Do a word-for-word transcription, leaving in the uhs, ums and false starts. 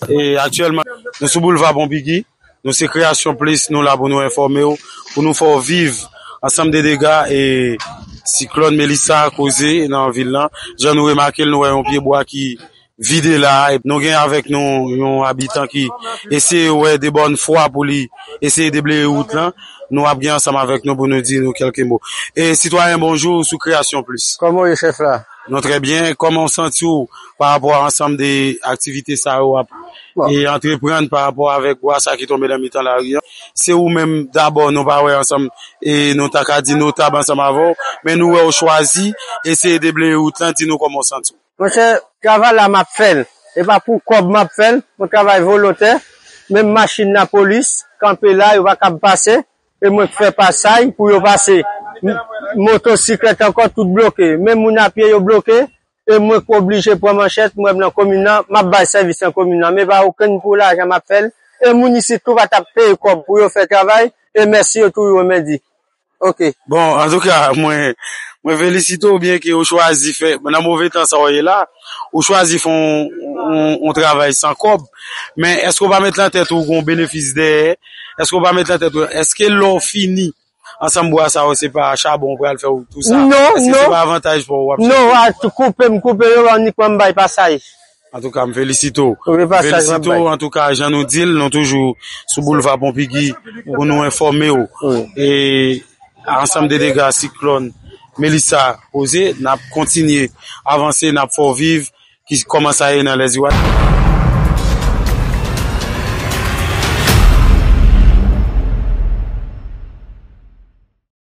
E aktyèlman, nou sou boulva Ponpiki. Nou se Kreyasyon Plis, nou la pou nou enfòme w, pou nou fè w viv ansanm de dega e siklòn Melissa koze nan vil lan. Jan nou remake l, nou wè yon pye bwa ki vide la. E nou gen avèk nou yon abitan ki eseye wè de bòn fwa pou li eseye debleye wout lan. Nou ap gen ansanm avèk nou pou nou di nou kèlke mo. E sitwayen, bonjou, sou Kreyasyon Plis. Kòman w ye, chèf la? Nou trè byen. Kòman w santi w pa rapò a ansanm de aktivite sa yo w ap e antreprann pa rapò avèk bwa sa ki tonbe nan mitan lari an? Se ou menm dabò nou pa wè ansanm e nou ta ka di notab ansanm avè w, men nou wè w chwazi eseye debleye wout lan, di nou kòman w santi w. Monchè, travay la m ap fè l. E pa pou kòb m ap fè l, yon travay volontè. Menm machin lapolis kanpe la, yo pa kab pase. E mwen k fè pasay pou yo pase. M- Motosiklèt ankò, tout bloke. Menm moun a pye, yo bloke. E mwen k oblije pran manchèt, mwen nan komin nan, m ap bay sèvis nan komin nan. Men pa okenn pou lajan m ap fè l. E moun isit tou pa t ap peye kòb pou yo fè travay. E mèsi yo tou, yo men di. Ok. Bon, antouka, mwen, mwen felisite w, byenke ou chwazi fè, nan move tan sa w ye la, ou chwazi fè yon, yon, yon travay san kòb. Men èske w pa met nan tèt ou gen yon benefis dèyè? Èske w pa met nan tèt ou, èske lè w fini ansanm bwa sa yo, se pa chabon ou pral fè ou tou sa? Non, èske se non. Pa avantaj pou ou w ap chèche? Non, a, koupe m koupe yo, annik mwen m bay pasaj. Antouka, m felisite w. Wi, pasaj mwen bay. Felisite w, antouka, jan nou di l, nou toujou sou boulva Ponpiki pou nou enfòme w. Wi. E ansanm de dega siklòn Melissa koze, n ap kontinye avanse, n ap fè w viv ki, kòman sa ye nan lès di Wad.